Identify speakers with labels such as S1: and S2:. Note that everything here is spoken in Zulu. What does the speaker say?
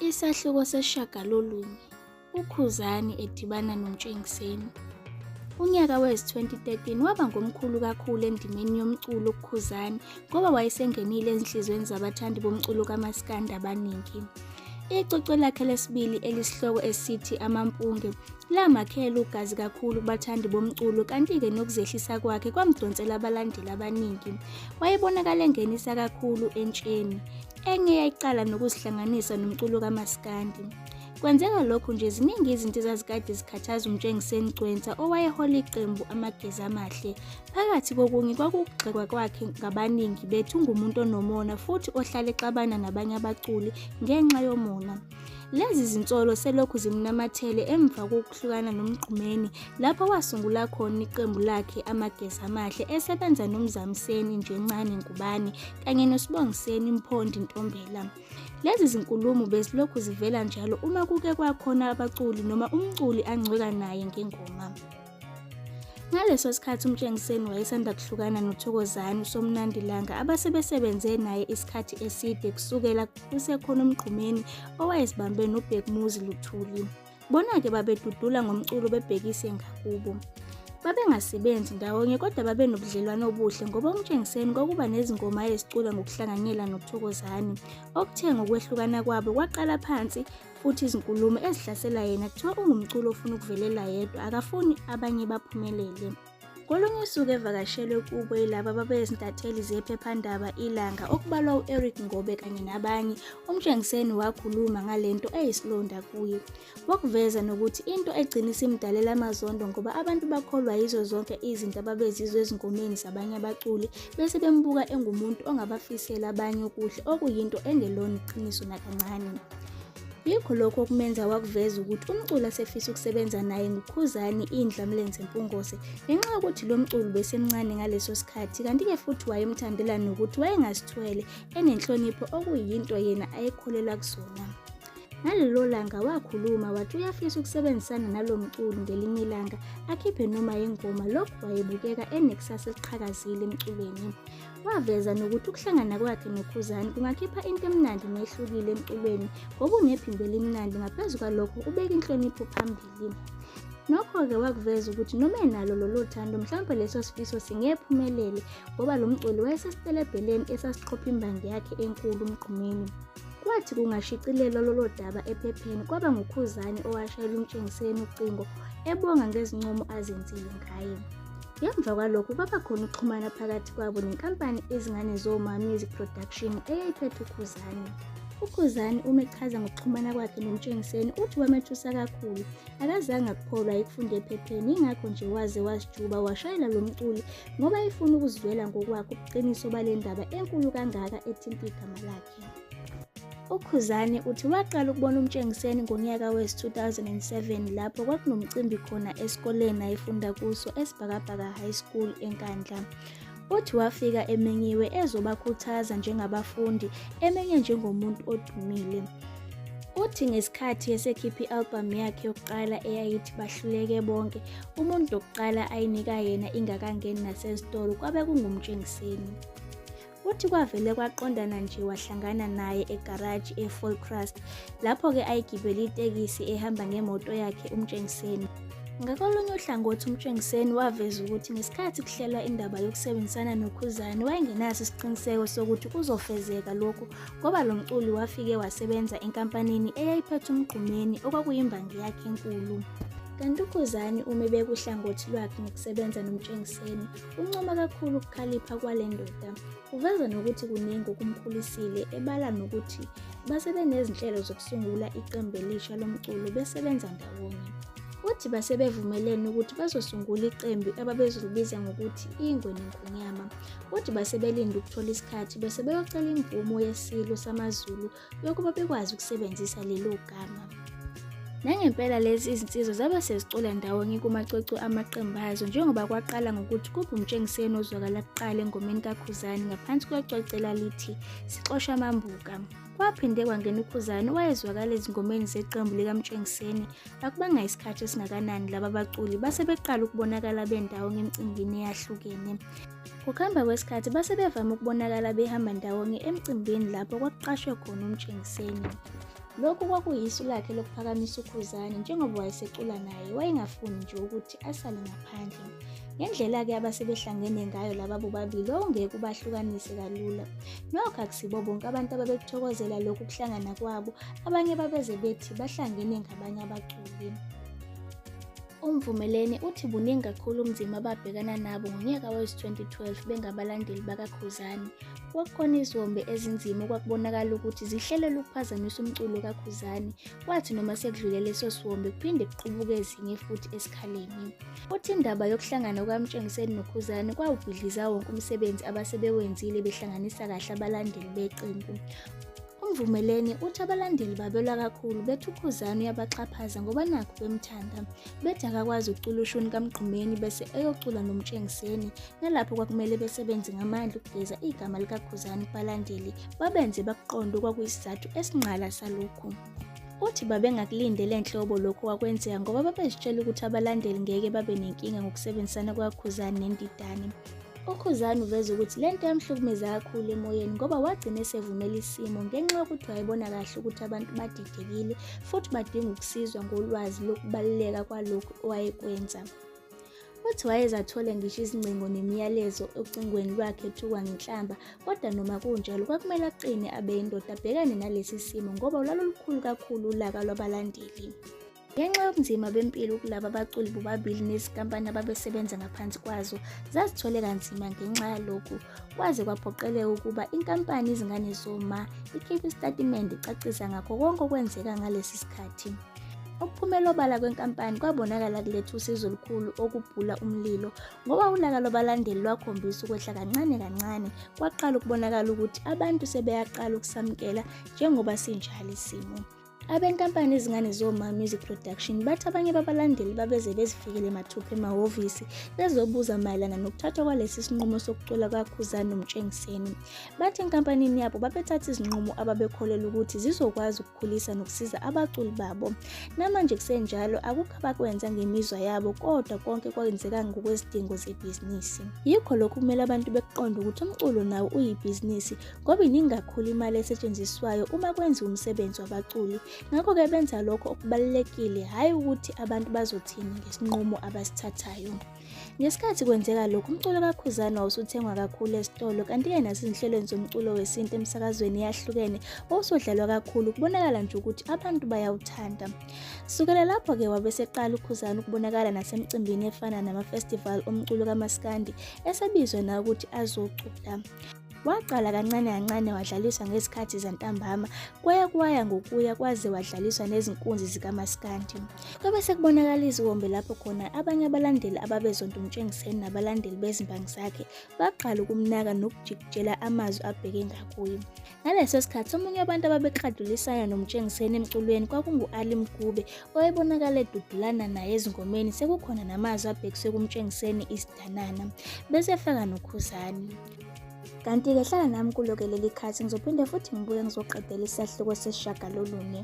S1: Isahluko sesishiyagalolunye, uKhuzani edibana noMtshengiseni. Unyaka wezi-2013 waba ngomkhulu kakhulu endimeni yomculo kuKhuzani ngoba wayesengenile ezinhliziyweni zabathandi bomculo kamaskandi abaningi. Icwecwe lakhe lesibili elisihloko esithi Amampunge lamakhela ugazi kakhulu kubathandi bomculo kanti-ke nokuzehlisa kwakhe kwamdonsela abalandeli abaningi. Wayebonakala engenisa kakhulu entsheni. Enye yayiqala nokuzihlanganisa nomculo kamaskandi. Kwenzeka lokhu nje ziningi izinto ezazikade zikhathaza uMtshengiseni Gcwensa owayehola iqembu Amageza Amahle. Phakathi kokunye kwakukugxekwa kwakhe ngabaningi bethi ungumuntu onomona futhi ohlale exabana nabanye abaculi ngenxa yomona. Lezi zinsolo selokhu zimnamathele emva kokuhlukana noMgqumeni lapho wasungula khona iqembu lakhe Amageza Amahle esebenza noMzamiseni Njencane Ngubane kanye noSibongiseni Mpondi Ntombela. Lezi zinkulumo bezilokhu zivela njalo uma kuke kwakhona abaculi noma umculi angcweka naye ngengoma. Ngaleso sikhathi uMtshengiseni wayesanda kuhlukana noThokozani uSomnandi Langa abasebesebenze naye isikhathi eside kusukela kusekhona uMgqumeni owayezibambe noBhekumuzi Luthuli. Bona-ke babedudula ngomculo bebhekise ngakubo. Babengasebenzi ndawonye kodwa babenobudlelwano obuhle ngoba uMtshengiseni kwakuba nezingoma ayezicula ngokuhlanganyela noThokozani. Okuthe ngokwehlukana kwabo kwaqala phansi futhi izinkulumo ezihlasela yena kuthiwa ungumculo ofuna ukuvelela yedwa akafuni abanye baphumelele. Kolunye usuku evakashelwe kubo yilaba ababeyizintatheli zephephandaba Ilanga okubalwa u-Eric Ngobe kanye nabanye, uMtshengiseni wakhuluma ngale nto eyisilonda kuye. Wakuveza nokuthi into egcina isimdalela amazondo ngoba abantu bakholwa yizo zonke izinto ababezizwa ezingomeni zabanye abaculi bese bembuka engumuntu ongabafiseli abanye okuhle okuyinto engelona iqiniso nakancane. Yikho lokhu okumenza wakuveza ukuthi umculi asefisa ukusebenza naye nguKhuzani Indla Mlenze Mpungose ngenxa yokuthi lo mculi ubesemncane ngaleso sikhathi kanti-ke futhi wayemthandela nokuthi wayengasithwele enenhlonipho okuyinto yena ayekholelwa kuzona. Ngalelo langa wakhuluma wathi uyafisa ukusebenzisana nalo mculi ngelinye ilanga akhiphe noma yingoma lokhu wayebukeka enekusasa eliqhakazile emculweni. Waveza nokuthi ukuhlangana kwakhe noKhuzani kungakhipha into emnandi nehlukile emculweni ngoba unephimbo elimnandi ngaphezu kwalokho ubeka inhlonipho phambili. Nokho-ke wakuveza ukuthi noma enalo lolo thando mhlawumbe leso sifiso singephumelele ngoba lo mculi wayesesitelebheleni esasiqopha imbangi yakhe enkulu uMgqumeni. Kwathi kungashicilelwa lolo daba ephepheni kwaba nguKhuzani owashayela uMtshengiseni ucingo ebonga ngezincomo azenzile ngaye. Ngemva kwalokho kwaba khona ukuxhumana phakathi kwabo nenkampani Izingane Zoma Music Production eyayiphethe uKhuzani. UKhuzani uma echaza ngokuxhumana kwakhe noMtshengiseni uthi wamethusa kakhulu, akazange akukholwa ayekufunda ephepheni yingakho nje waze wazijuba washayela lo mculi ngoba efuna ukuzizwela ngokwakhe ubuqiniso bale ndaba enkulu kangaka ethinta igama lakhe. UKhuzani uthi waqala ukubona uMtshengiseni ngonyaka wezi-2007 lapho kwakunomcimbi khona esikoleni ayefunda kuso eSibhakabhaka High School eNkandla. Uthi wafika emenyiwe ezobakhuthaza njengabafundi, emenye njengomuntu odumile. Uthi ngesikhathi esekhipha i-albhamu yakhe yokuqala eyayithi Bahluleke Bonke, umuntu wokuqala ayinika yena ingakangeni nasezitolo kwabe kunguMtshengiseni. Uthi kwavele kwaqondana nje wahlangana naye egaraji eFallcrest lapho-ke ayigibele itekisi ehamba ngemoto yakhe uMtshengiseni. Ngakolunye uhlangothi uMtshengiseni waveza ukuthi ngesikhathi kuhlelwa indaba yokusebenzisana noKhuzani wayengenaso isiqiniseko sokuthi kuzofezeka lokhu ngoba lo mculi wafike wasebenza enkampanini eyayiphethe uMgqumeni okwakuyimbangi yakhe enkulu. Kanti uKhuzani uma ebeka uhlangothi lwakhe ngokusebenza noMtshengiseni Uncoma kakhulu ukukhalipha kwale ndoda. Uveza nokuthi kuningi okumkhulisile ebala nokuthi base benezinhlelo zokusungula iqembu elisha lomculo besebenza ndawonye. Uthi base bevumelene ukuthi bazosungula iqembu ababezolibiza ngokuthi Ingwe Nengonyama. Uthi base belinde ukuthola isikhathi bese beyocela imvumo yeSilo samaZulu yokuba bekwazi ukusebenzisa lelo gama. Nangempela lezi izinsizwa zabe sezicula ndawonye kumacwecwe amaqembu azo njengoba kwaqala ngokuthi kube uMtshengiseni ozwakala kuqala engomeni kaKhuzani ngaphansi kwecwecwe elalithi Sixosha Amambuka. Kwaphinde kwangena uKhuzani owayezwakala ezingomeni zeqembu likaMtshengiseni. Akubanga isikhathi esingakanani laba baculi base beqala ukubonakala bendawonye emicimbini eyahlukene. Ngokuhamba kwesikhathi base bevame ukubonakala behamba ndawonye emcimbini lapho kwakuqashwe khona uMtshengiseni. Lokhu kwakuyisu lakhe lokuphakamisa uKhuzani njengoba wayesecula naye wayengafuni nje ukuthi asale ngaphandle. Ngendlela-ke abasebehlangene ngayo laba bobabili wawungeke ubahlukanise kalula. Nokho akusibo bonke abantu ababekuthokozela lokhu kuhlangana kwabo, abanye babeze bethi bahlangene ngabanye abaculi. UMvumeleni uthi buningi kakhulu ubunzima ababhekana nabo ngonyaka wezi-2012 bengabalandeli bakaKhuzani. Kwakukhona iziwombe ezinzima okwakubonakala ukuthi zihlelelwe ukuphazamisa umculo kaKhuzani, kwathi noma sekudlule leso siwombe kuphinde kuqubuke ezinye futhi esikhaleni. Uthi indaba yokuhlangana kukaMtshengiseni noKhuzani kwawubhidliza wonke umsebenzi abasebewenzile behlanganisa kahle abalandeli beqembu. UMvumeleni uthi abalandeli babelwa kakhulu bethi uKhuzani uyabaxhaphaza ngoba nakhu bemthanda. Bethi akakwazi ukucula ushuni kaMgqumeni bese eyocula noMtshengiseni nalapho kwakumele besebenze ngamandla ukugeza igama likaKhuzani kubalandeli babenze bakuqonde okwakuyisizathu esinqala salokhu. Uthi babengakulindele nhlobo lokhu kwakwenzeka ngoba babezitshela ukuthi abalandeli ngeke babe nenkinga ngokusebenzisana kukaKhuzani neNdidane. UKhuzani uveze ukuthi le nto yamhlukumeza kakhulu emoyeni ngoba wagcina esevumela isimo ngenxa yokuthi wayebona kahle ukuthi abantu badidekile futhi badinga ukusizwa ngolwazi lokubaluleka kwalokhu owayekwenza. Uthi wayeze athole ngisho izingcingo nemiyalezo ocingweni lwakhe ethukwa ngenhlamba kodwa noma kunjalo kwakumele aqine abe yindoda abhekane nalesi simo ngoba lwalulukhulu kakhulu ulaka lwabalandeli. Ngenxa yobunzima bempilo kulaba baculi bobabili nezinkampani ababesebenza ngaphansi kwazo zazithole kanzima ngenxa yalokhu kwaze kwaphoqeleka ukuba inkampani Izingane Zoma ikhiphe isitatimende icacisa ngakho konke okwenzeka ngalesi sikhathi. Ukuphumela obala kwenkampani kwabonakala kuletha usizo olukhulu okubhula umlilo ngoba ulaka lwabalandeli lwakhombisa ukwehla kancane kancane kwaqala ukubonakala ukuthi abantu sebeyaqala ukusamukela njengoba sinjalo isimo. Abenkampani Izingane Zoma Music Production bathi abanye babalandeli babeze bezifikele mathupha emahhovisi bezobuza mayelana nokuthathwa kwalesi sinqumo sokucula kaKhuzani noMtshengiseni. Bathi enkampanini yabo babethatha izinqumo ababekholelwa ukuthi zizokwazi ukukhulisa nokusiza abaculi babo. Namanje kusenjalo akukho abakwenza ngemizwa yabo kodwa konke kwenzeka ngokwezidingo zebhizinisi. Yikho lokhu kumele abantu bekuqonde ukuthi umculo nawo uyibhizinisi ngoba iningi kakhulu imali esetshenziswayo uma kwenziwa umsebenzi wabaculi. Ngakho-ke benza lokho okubalulekile, hhayi ukuthi abantu bazothini ngesinqumo abasithathayo. Ngesikhathi kwenzeka lokhu, umculo kaKhuzani wawusuthengwa kakhulu esitolo kanti-ke nasezinhlelweni zomculo wesintu emsakazweni eyahlukene wawusudlalwa kakhulu kubonakala nje ukuthi abantu bayawuthanda. Sukela lapho-ke wabe eseqala uKhuzani ukubonakala nasemicimbini efana nama-festival omculo kamaskandi esebizwa na ukuthi azocula. Waqala kancane kancane wadlaliswa ngezikhathi zantambama kwaya kwaya ngokuya kwaze wadlaliswa nezinkunzi zikamaskandi. Kwabe sekubonakala iziwombe lapho khona abanye abalandeli ababezonda uMtshengiseni nabalandeli bezimbangi zakhe baqala ukumnaka nokujikijela amazwi abheke ngakuye. Ngaleso sikhathi omunye wabantu ababeqhadulisana noMtshengiseni emculweni kwakungu-Ali Mgube owayebonakala edudulana naye ezingomeni sekukhona namazwi abhekiswe kuMtshengiseni isidanana bese efaka noKhuzani. Kanti-ke hlala nami kulo-ke leli khathi ngizophinde futhi ngibuye ngizoqedela isahluko sesishiyagalolunye.